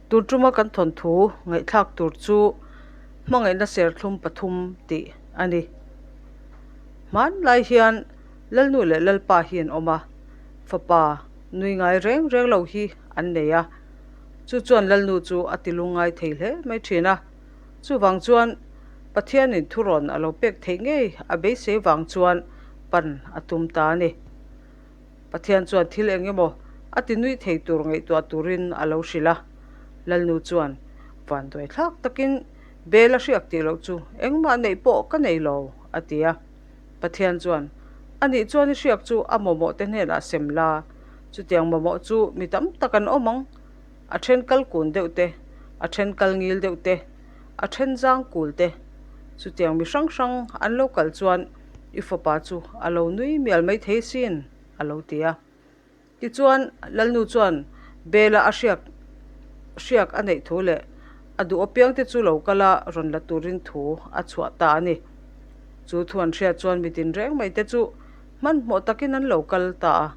Tun tuma kan thawnthu ngaihthlak tur chu hmangaihna serthlum pathum tih a ni. Hmanlai hian Lalnu leh Lalpa hi an awm a, fapa nui ngai reng reng lo hi an nei a. Chu chuan Lalnu chu a ti lungngai thei hle mai thin a. Chuvang chuan Pathianin thurawn a lo pek theih ngei a beisei vang chuan pan a tum ta a ni. Pathian chuan thil eng emaw a ti nui thei tur ngaihtuah turin a lo hrilh a. Lalnu chuan vanduai thlak takin Bel a hriak tih loh chu engmah neih pawh ka nei lo, a ti a. Pathian chuan, Anih chuan i hriak chu a mamawh te hnenah sem la, chutiang mamawh chu mi tam tak an awm ang, a then kal kun deuh te, a then kal ngil deuh te, a then zang kul te, chutiang mi hrang hrang an lo kal chuan i fapa chu a lo nui mial mai thei sin, a lo ti a. Tichuan, Lalnu chuan Bela a hriak hriak a neih thu leh a duh apiangte chu lo kal a rawn la turin thu a chhuah ta a ni. Chu thu an hriat chuan mi tinreng mai te chu hmanhmawh takin an lo kal ta a,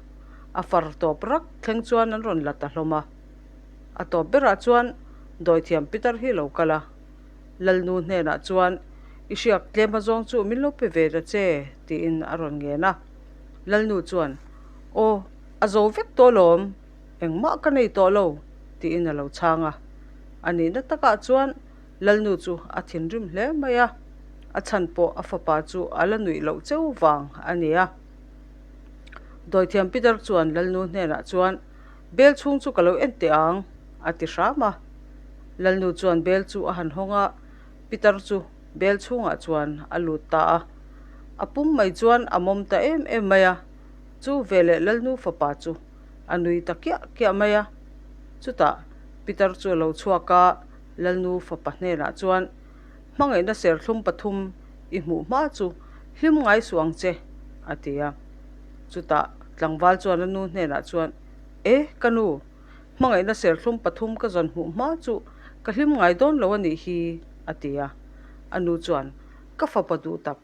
a far tawp rak thleng chuan an rawn la ta hlawm a. A tawp berah chuan Dawithiam Pitar hi lo kal a, Lalnu hnenah chuan, I hriak tlem azawng chu min lo pe ve ta che, tiin a rawn ngen a. Lalnu chuan, Aw, a zo vek tawh alawm, engmah ka nei tawh lo, tiin a lo chhang a. A nihna takah chuan Lalnu chu a thinrim hle mai a, a chhan pawh a fapa chu a la nuih loh cheu vang a ni a. Dawithiam Peter chuan Lalnu hnenah chuan, Bel chhung chu ka lo en teh ang, a ti hram a. Lalnu chuan bel chu a han hawng a, Peter chu bel chhungah chuan a lut ta a. A pum mai chuan a mawm ta em em mai a, chu veleh Lalnu fapa chu a nui ta kiah kiah mai a. Chutah Peter chu a lo chhuak a, Lalnu fapa hnenah chuan, Hmangaihna serthlum pathum i hmuh hma chu hlim ngai suh ang che, a ti a. Chutah tlangval chuan a nu hnenah chuan, E, ka nu, hmangaihna serthlum pathum ka zawn hmuh hma chu ka hlim ngai dawn lo a nih hi, a ti a. A nu chuan, Ka fapa duh tak,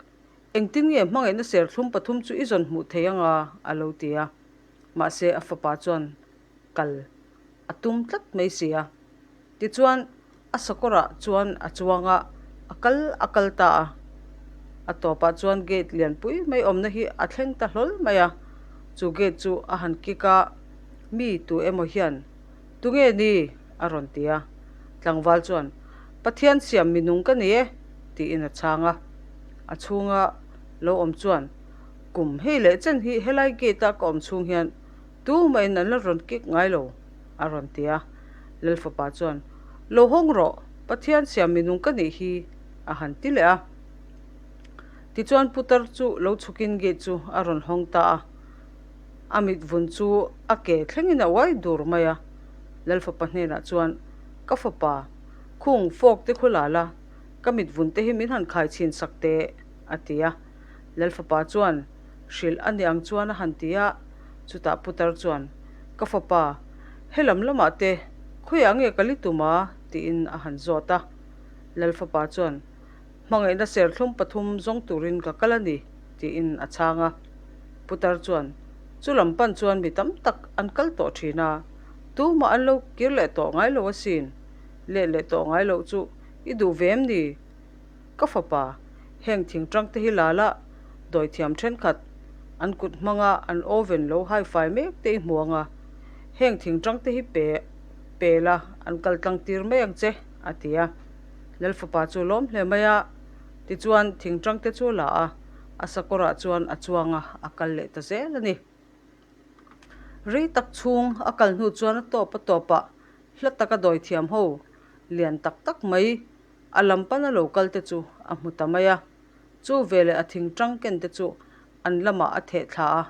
engtin nge hmangaihna serthlum pathum chu i zawn hmuh thei anga? a lo ti a. Mahse a fapa chuan kal a tum tlat mai si a. Tichuan, a sakawrah chuan a chuang a, a kal a kal ta a. A tawpah chuan gate lianpui mai awmna hi a thleng ta hlawl mai a. Chu gate chu a han kick a, Mi tu emaw hian, Tunge ni? a rawn ti a. Tlangval chuan, Pathian siam mi nung ka ni e, tiin a chhang a. A chhunga lo awm chuan, Kum hei leh chen hi helai gate-a ka awm chhung hian Tumahin an la rawn kik ngai lo, a rawn ti a. Lal fapa chuan, Lo hawng rawh, Pathian siam mi nung ka nih hi, a han ti leh a. Tichuan putar chu lo chhukin gate chu a rawn hawng ta a. A mit vun chu a ke thlengin a uai dur mai a. Lal fapa hnenah chuan, Ka fapa, khung fawk te khu la la, ka mit vun te hi min han khai chhin sak teh, a ti a. Lal fapa chuan, Hrilh a ni ang chuan a han ti a, chutah putar chuan, Ka fapa, helam lamah te khawiah nge ka li tum a? tiin a han zawt a. Lal fapa chuan, Hmangaihna serthlum pathum zawng turin ka kal a ni, tiin a chhang a. Putar chuan, Chu lam pan chuan mi tam tak an kal tawh thin a, tumah an lo kir leh tawh ngai lo asin, let leh tawh ngai loh chu i duh ve em ni? Ka fapa, heng thingtang te hi la la, dawithiam thenkhat, an kut hmanga an oven lo hai fai mek te i hmu ang a, heng thingtang te hi pe pe la, an kal tlang tir mai ang che, a ti a. Lal fapa chu lawm hle mai a, tichuan thingtang te chu la a, a sakawrah chuan a chuang a, a kal leh ta zel a ni. Rei tak chhung a kal hnu chuan a tawp a tawpah hla taka dawithiam ho lian tak tak mai A lam pana lo kal te chu a hmu ta mai a, chu veleh a thing tang ken te chu an lamah a theh thla a.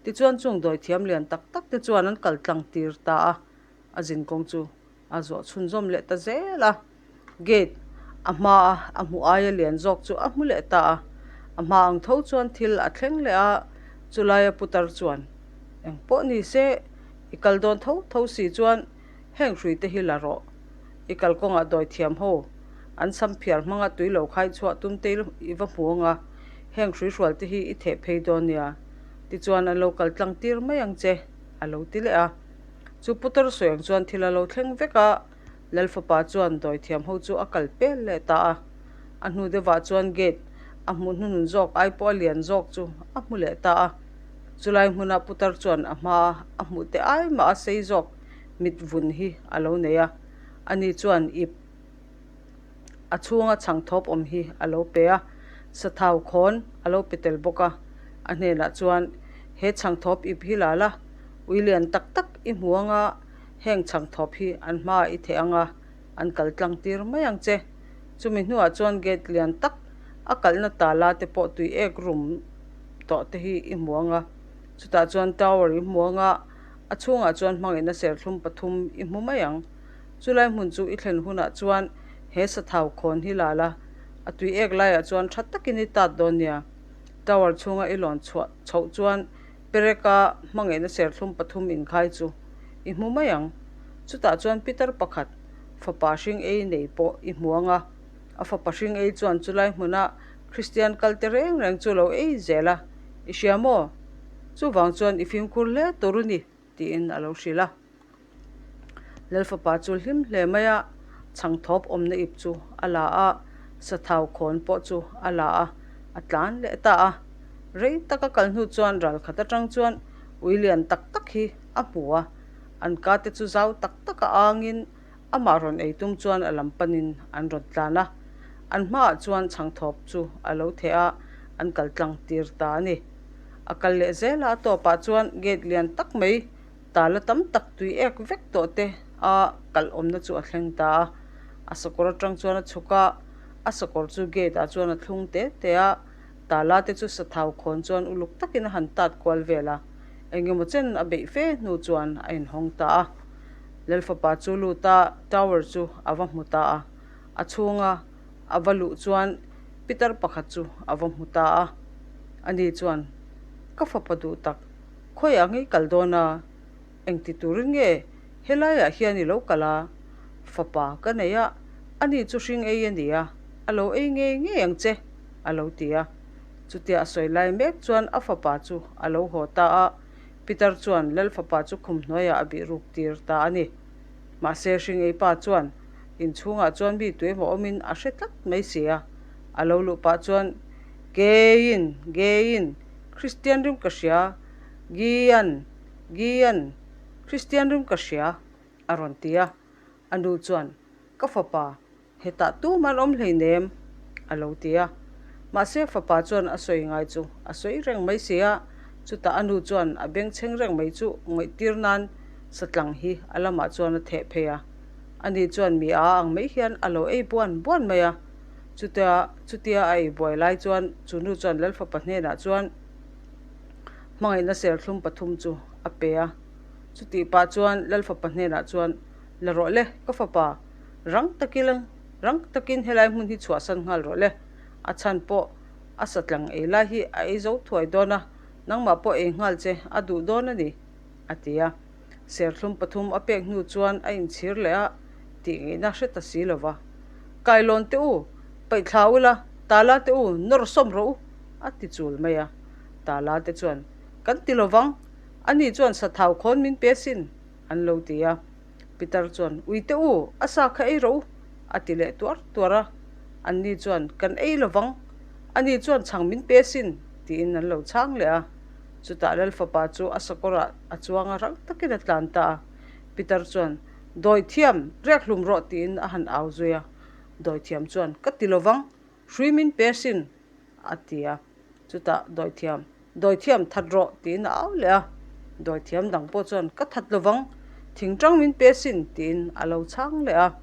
Tichuan chung dawithiam lian tak tak te chuan an kal tlang tir ta a, a zin kawng chu a zawh chhunzawm leh ta zel a. Gate a hma a a hmuh aia lian zawk chu a hmu leh ta a, a hma ang tho chuan thil a thleng leh a, chulaia putar chuan engpawh ni se i kal dawn tho tho si chuan heng hrui te hi la rawh. I kalkawngah dawithiam ho an sam phiar hmanga tui lo khai chhuah tum te i va hmu ang a, heng hrui hrual te hi i theh phei dawn nia, tichuan an lo kal tlang tir mai ang che, a lo ti leh a. Chu putar sawi ang chuan thil a lo thleng vek a, Lal fapa chuan dawithiam ho chu a kal pel leh ta a. A hnu deuhah chuan gate a hmuh hnunun zawk ai pawh a lian zawk chu a hmu leh ta a. Chulai hmuna putar chuan a hmaa a hmuh te ai mah a sei zawk mit vun hi a lo nei a. Ani chuan ip a chhunga chhangthawp awm hi a lo pe a, sathau khawn a lo pe tel bawk a. A hnenah chuan, He chhangthawp ip hi la la, ui lian tak tak i hmu anga heng chhangthawp hi an hmaah i theh anga an kal tlang tir mai ang che. Chumi hnuah chuan gate lian tak a kalhna tala te pawh tui ek rum tawh te hi i hmu anga, chutah chuan tower i hmu anga a chhungah chuan hmangaihna serthlum pathum i hmu mai ang. Chulai hmun chu i thlen hunah chuan he sathau khawn hi la la, a tui ek laiah chuan tha takin i tat dawn nia. Tower chhunga i lawn chhuah chhoh chuan pereka hmangaihna serthlum pathum inkhai chu i hmu mai ang. Chutah chuan pitar pakhat fapa hring ei nei pawh i hmu ang a, a fapa hring ei chuan chulai hmuna Kristian kalte reng reng chu lo ei zel a, i hria maw? Chuvang chuan i fimkhur hle tur u ni, tiin a lo hrilh a. Lal fapa chu hlim hle mai a, chhangthawp awmna ip chu a la a, sathau khawn pawh chu a la a, a tlan leh ta a. Rei taka kal hnu chuan ral khat atang chuan ui lian tak tak hi a hmu a, an ka te chu zau tak tak a angin amah rawn ei tum chuan a lam panin an rawn tlan a. An hmaah chuan chhangthawp chu a lo theh a, an kal tlang tir ta a ni. A kal leh zel a, a tawpah chuan gate lian tak mai tala tam tak tui ek vek tawh te a kalh awmna chu a thleng ta a. A sakawr atang chuan a chhuk a, a sakawr chu gate ah chuan a thlung te te a, tala te chu sathau khawn chuan uluk takin a han tat kual vel a, engemaw chen a beih fe hnu chuan a inhawng ta a. Lalfapa chu lut a, tower chu a va hmu ta a, a chhunga a va luh chuan pitar pakhat chu a va hmu ta a. Ani chuan, Ka fapa duh tak, khawiah ngei kal dawn a? Engti turin nge helaiah hian i lo kal a? Fapa ka nei a, ani chu hring ei a ni a, a lo ei ngei ngei ang che, a lo ti a. Chutia a sawi lai mek chuan a fapa chu a lo haw ta a, Pitar chuan Lal fapa chu khum hnuaiah a bih ruk tir ta a ni. Mahse hring ei pa chuan inchhungah chuan mi tuemaw awmin a hre tlat mai si a, a lo luh pah chuan, Geiin, Geiin, Kristian rim ka hria, Gian, Gian, Kristian rim ka hria, a rawn ti a. A nu chuan, Ka fapa, Hetah tuman awm hleinem, a lo ti a. Mahse fapa chuan a sawi ngai chu a sawi reng mai si a, chutah a nu chuan a bengchheng reng mai chu ngaihtir nan satlang hi a lamah chuan a theh phei a. Ani chuan mi a ang mai hian a lo ei buan buan mai a. Chutia chutia a ei buai lai chuan chu nu chuan Lal fapa hnenah chuan hmangaihna serthlum pathum chu a pe a. Chutih pah chuan Lal fapa hnenah chuan, La rawh le, ka fapa, Rang takin rang takin helai hmun hi chhuahsan nghal rawh le. A chhan pawh a satlang ei lai hi a ei zo thuai dawn a, nangmah pawh ei nghal che a duh dawn a ni, a ti a. Serthlum pathum a pek hnu chuan a inchhir leh a, tih ngaihna hre ta si lo va. Kailawn te u, paihthla ula, tala te u, nawr sawm rawh u, a ti chul mai a. Tala te chuan, Kan ti lo vang, ani chuan sathau khawn min pe sin, an lo ti a. Pitar chuan, Ui te u, a sa kha ei rawh u, a ti leh tuar tuar a. Anni chuan, Kan ei lo vang, ani chuan chhang min pe sin, tiin an lo chhang leh a. Chutah Lal fapa chu a sakawrah a chuang a, rang takin a tlan ta a. Pitar chuan, Dawithiam, riak hlum rawh, tiin a han au zui a. Dawithiam chuan, Ka ti lo vang, hrui min pe sin, a ti a. Chutah Dawithiam, Dawithiam that rawh tiin a au leh a. Dawithiam dang pawh chuan ka that lovang, thingtang min pe sin tiin a lo chhang leh a.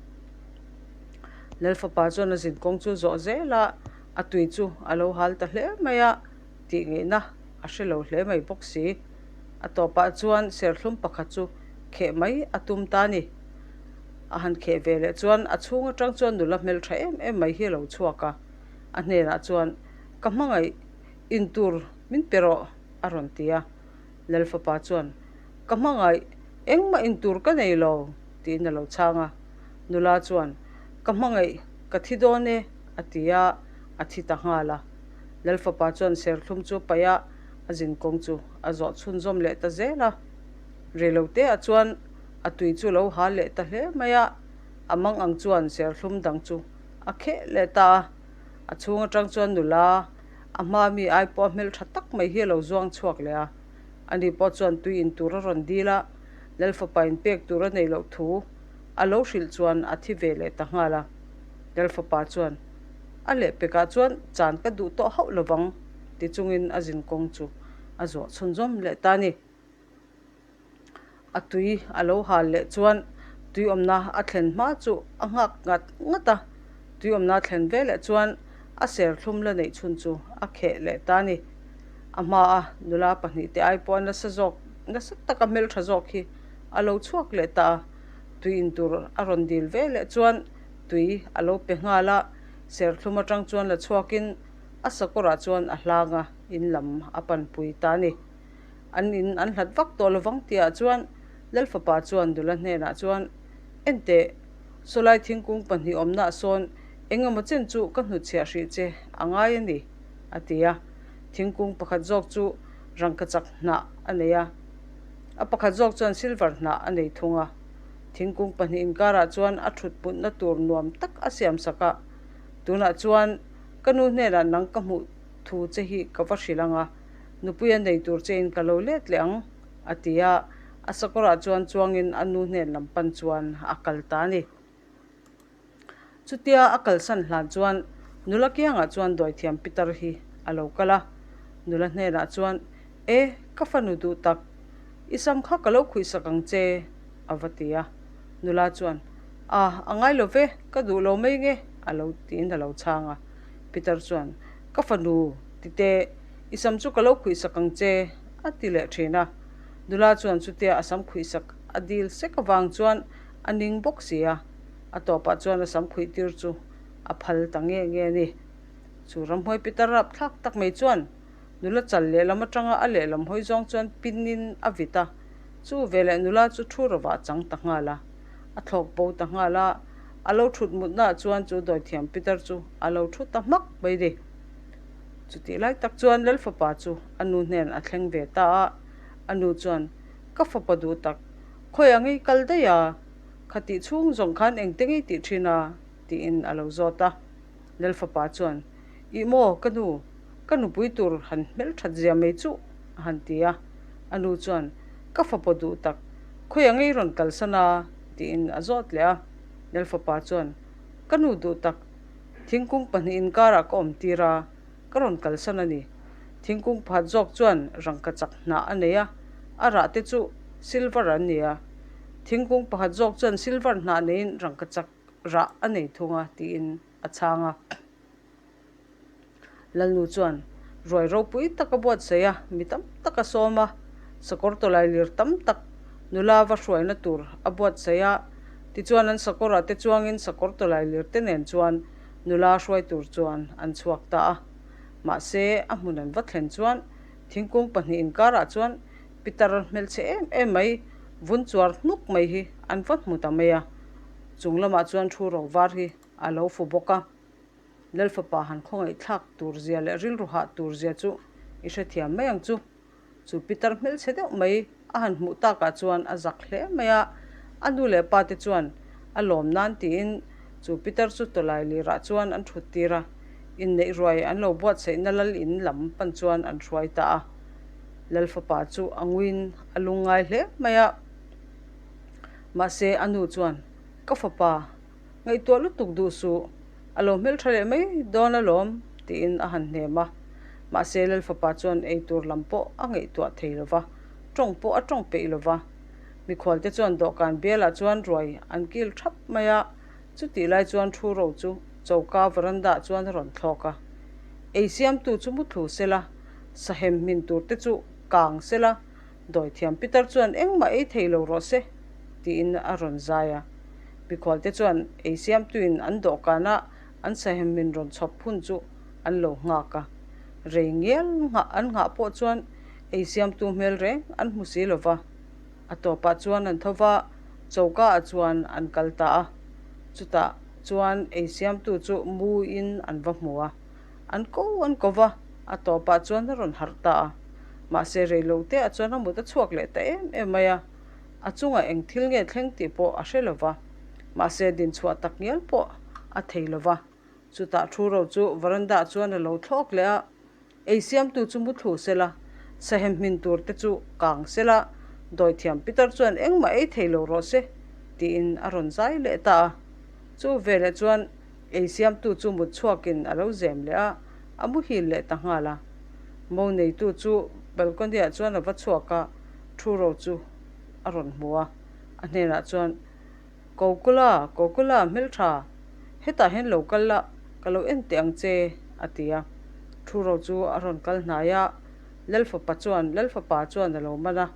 Lal fapa chuan a zinkawng chu zawh zel a, a tui chu a lo hal ta hle mai a, tih ngaihna a hre lo hle mai bawk si. A tawpah chuan serthlum pakhat chu kheh mai a tum ta a ni. A han kheh ve leh chuan a chhung atang chuan nula hmeltha em em mai hi a lo chhuak a. A hnenah chuan, Ka hmangaih, in tur min pe rawh, a rawn ti a. Lal fapa chuan, Ka hmangaih, engmah in tur ka nei lo, tiin a lo chhang a. Nula chuan, Ka hmangaih, ka thi dawn e, a ti a, a thi ta nghal a. Lal fapa chuan serthlum chu paih a, a zinkawng chu a zawh chhunzawm leh ta zel a. Reiloteah chuan a tui chu lo hal leh ta hle mai a. A mang ang chuan serthlum dang chu a kheh leh ta a. A chhung atang chuan nula a hma mi ai pawh a hmeltha tak mai hi a lo zuang chhuak leh a. Ani pawh chuan tui in tur a rawn dil a, Lal fapa in pek tur a neih loh thu a lo hrilh chuan a thi ve leh ta nghal a. Lal fapa chuan, A lehpekah chuan chan ka duh tawh hauh lovang ti chungin a zin kawng chu a zawh chhunzawm leh ta a ni. A tui a lo hal leh chuan tui awmna a thlen hma chu a nghak ngat ngat a, tui awmna a thlen ve leh chuan a serthlum la neih chhun chu a kheh leh ta a ni. A hmaa nula pahnihte ai pawh a nasa zawk nasa taka hmeltha zawk hi a lo chhuak leh ta a, tui in tur a rawn dil ve leh chuan tui a lo pe nghal a, serthlum atang chuan la chhuakin a sakawrah chuan a hlang a, in lam a panpui ta a ni. An in an hlat vak tawh lovang tihah chuan Lal fapa chuan nula hnenah chuan, Enteh, sawlai thingkung pahnih awmnaah sawn eng emaw chen chu ka hnutchhiah hrih che a ngai a ni, a ti a. Thingkung pakhat zawk chu rangkachak hnah a nei a, a pakhat zawk chuan silver hnah a nei thung a. Thingkung pahnih inkarah chuan a thut mutna tur nuam tak a siam sak a, Tunah chuan ka nu hnenah nang ka hmuh thu che hi ka va hrilh ang a, Nupui a nei tur chein ka lo let leh ang, a ti a. A sakawrah chuan chuangin a nu hnen lam pan chuan a kal ta a ni. Chutia a kalsan hlan chuan nula kiangah chuan dawithiam pitar hi a lo kal a. Nula hnenah chuan, E, ka fanu duh tak, i sam kha ka lo khuihsak ang che, a va ti a. Nula chuan, A, a ngai lo ve, ka duh lo mai nge, a lo tiin a lo chhang a. Pitar chuan, Ka fanu, titeh, I sam chu ka lo khuihsak ang che, a ti leh thin a. Nula chuan chutia a sam khuihsak a dil sek avang chuan a ning bawk si a, a tawpah chuan a sam khuih tir chu a phal ta nge nge a ni. Chu ramhuai pitar rap thlak tak mai chuan nula chal lehlam atanga a lehlam hawi zawng chuan pinin a vit a, chu veleh nula chu thu rovah a chang ta nghal a, a thlawk bo ta nghal a, a lo thut mutnaah chuan chu dawithiam pitar chu a lo thu ta hmak mai ni. Chutih lai tak chuan Lal fapa chu a nu hnen a thleng ve ta a, a nu chuan, Ka fapa duh tak, khawi ang i kal daih a? Khatih chhung zawng khan engte ngei tih thin a? tiin a lo zawt a. Lal fapa chuan, Ih maw, ka nu, ka nupui tur han hmelthat zia mai chuh, a han ti a. A nu chuan, Ka fapa duh tak, khawi ang i rawn kalsan a? tiin a zawt leh a. Lal fapa chuan, Ka nu duh tak, Thingkung pahnih inkarah ka awm tir a, ka rawn kalsan a ni. Thingkung pakhat zawk chuan rangkachak hnah a nei a, a rah te chu silver an ni a. Thingkung pakhat zawk chuan silver hnah neiin rangkachak rah a nei thung a, tiin a chhang a. Lalnu chuan ruai ropui tak a buatsaih a, mi tam tak a sawm a, sakawr tawlai lir tam tak nula va hruaina tur a buatsaih a, tichuan an sakawrah te chuangin sakawr tawlai lir te nen chuan nula hruai tur chuan an chhuak ta a. Mahse, a hmun an va thlen chuan thingkung pahnih inkarah chuan pitar hmelchhe em em mai, vun chuar hnuk mai hi an va hmu ta mai a, chung lamah chuan thu ro var hi a lo fu bawk a. Lal fapa han khawngaihthlak tur zia leh rilru hah tur zia chu i hrethiam mai ang chu. Chu pitar hmelchhe deuh mai a han hmuh takah chuan a zak hle mai a, a nu leh pa te chuan a lawm nan tiin chu pitar chu tawlai lirah chuan an thut tir a, inneih ruai an lo buatsaihna lal in lam pan chuan an hruai ta a. Lal fapa chu a nguiin a lungngai hle mai a, mahse a nu chuan, Ka fapa, Ngaihtuah lutuk duh suh, a lo hmeltha leh mai dawn alawm, tiin a han hnem a. Mahse, Lal fapa chuan ei tur lam pawh a ngaihtuah thei lo va, tawng pawh a tawng peih lo va. Mikhualte chuan dawhkan bialah chuan ruai an kil thap mai a, chutih lai chuan thu ro chu choka veranda-ah chuan a rawn thlawk a. Ei siamtu chu muthlu sela, sahem hmin turte chu kang sela, Dawithiam Pitar chuan engmah ei thei lo rawh se, tiin a rawn zai a. Mikhualte chuan ei siamtuin an dawhkana an sahem min rawn chhawp hun chu an lo nghak a. Rei ngial nghah an nghah pawh chuan ei siamtu hmel reng an hmu si lo va. A tawpah chuan an tho va, choka ah chuan an kal ta a. Chutah chuan ei siamtu chu muin an va hmu a. An ko an ko va, a tawpah chuan a rawn harh ta a. Mahse reilo te ah chuan a mut a chhuak leh ta em em mai a, a chungah eng thil nge thleng tih pawh a hre lo va. Mahse, dinchhuah tak ngial pawh a thei lo va. Chutah thu ro chu veranda chuan a lo thlawk leh a, ei siamtu chu muthlu sela, sahem hmin tur te chu kang sela, dawithiam pitar chuan engmah ei thei lo rawh se, tiin a rawn zai leh ta a. Chu veleh chuan ei siamtu chu mut chhuakin a lo zem leh a, a muhil leh ta nghal a. Mo neitu chu balcony-ah chuan a va chhuak a, thu ro chu a rawn hmu a, a hnenah chuan, Kokula, Kokula, hmeltha, hetah hian lo kal la, ka lo en teh ang che, a ti a. Thu ro chu a rawn kal hnai a, Lalfapa chuan, Lalfapa chuan a lo man a,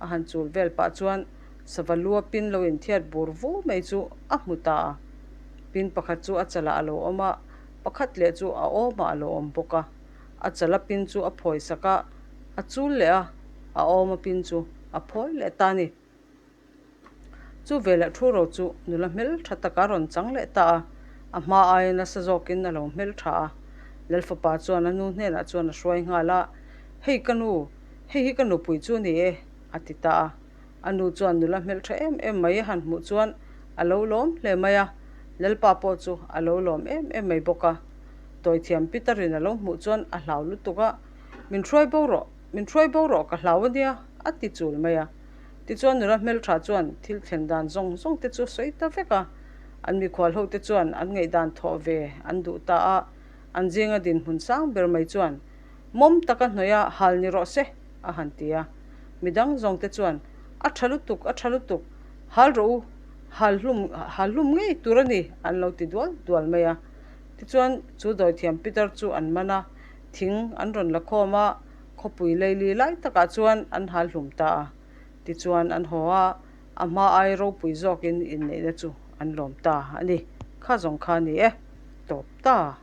a han chul vel pah chuan sava lua pin lo inthiat bur vu mai chu a hmu ta a. Pin pakhat chu a chalah a lo awm a, pakhat leh chu a awmah a lo awm bawk a. A chala pin chu a phawi sak a, a chul leh a, a awma pin chu a phawi leh ta a ni. Chu veleh thu ro chu nula hmel tha taka rawn chang leh ta a, a hma aia nasa zawkin a lo hmel tha a. Lalfapa chuan a nu hnenah chuan a hruai nghal a, Hei ka nu, hei hi ka nupui chu ni e, a ti ta a. A nu chuan nula hmel tha em em mai a han hmuh chuan a lo lawm hle mai a, Lalpa pawh chu a lo lawm em em mai bawk a. Tawithiam Peter-in a lo hmuh chuan a hlau lutuk a, Min hruai bo rawh, min hruai bo rawh ka hlau a nia, a ti chul mai a. Tichuan nula hmeltha chuan thil thlen dan zawng zawng te chu sawi ta vek a, an mikhual ho te chuan an ngaihdan thawh ve an duh ta a, an zinga dinhmun sang ber mai chuan mawm taka hnawih a hal ni rawh se a han ti a. Midang zawng te chuan a tha lutuk, a tha lutuk, hal rawh u, hal hlum, hal hlum ngei tur a ni an lo ti dual dual mai a. Tichuan chu dawithiam Peter chu an man a, thing an rawn la khawm a, Khawpui leili lai takah chuan an hal hlum ta a, tichuan an haw a, a hma ai ropui zawkin inneihna chu an lawm ta a ni. Kha zawng kha a ni e, tawp ta.